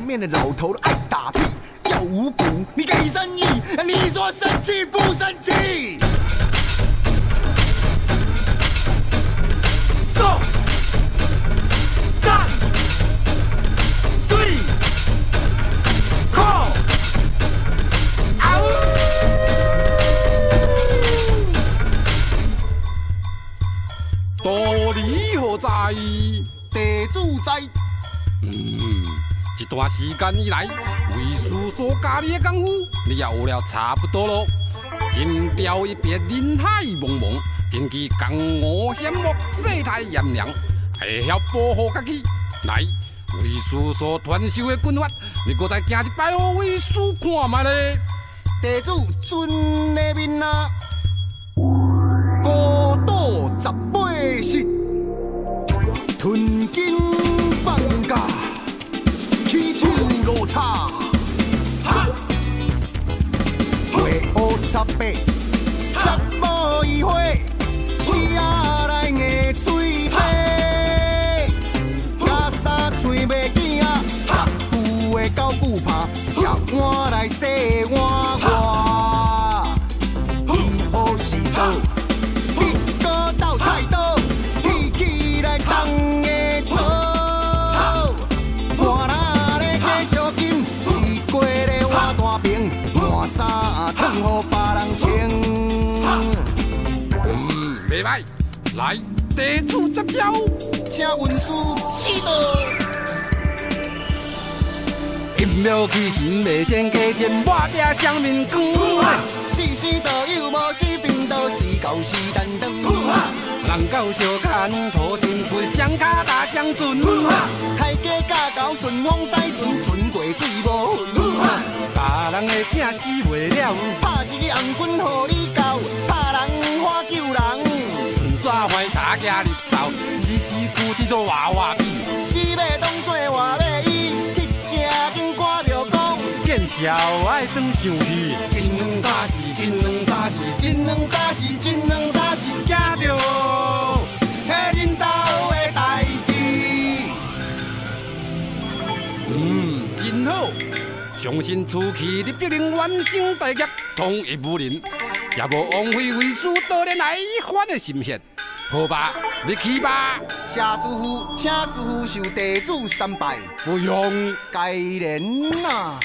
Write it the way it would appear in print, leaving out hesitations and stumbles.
面的老頭愛打屁，要五穀，你給生意，你說生氣不生氣？送讚水苦嗷！道理何在？地主知。嗯，這段時間以來，為師所教你的功夫，你也學了差不多咯。金雕一別，人海茫茫，根據江湖險惡，世態炎涼，會曉保護家己。來，為師所傳授的棍法，你閣再行一擺，予為師看覓咧。地主尊的面啊，高度18式，吞金放假，起手落叉，花乌十八，十无一花，死仔来硬嘴皮，加三喙袂见啊，十句话九句拍，食碗來洗碗外，伊烏是素，你閣鬥菜刀，提起來當下做。換哪咧加小金，是過咧換大平，換衫通予別人穿。嗯，袂歹，來，地主接招，請文師指導。一秒起身，袂先加先，抹拼雙面光。是生道友，無是贫道，是厚是担當。人狗相跤，兩頭親骨，雙跤踏雙船。開家教狗順風駛船，船過水無痕。別人的囝死袂了，拍一支紅棍予你教，拍人喊救人。順煞懷查行入灶，時時舊這做娃娃比。死欲當做活欲醫，去正經趕著講。見笑愛當生氣，一兩三四，一兩三四，一兩三四，一兩三四，行著彼恁兜的代誌。嗯，真好，相信出去你必能完成大業，統一武林，也無枉費為師多年來一番的心血。好吧，你去吧。謝師傅，請師傅受地主三拜。不用。該連啊。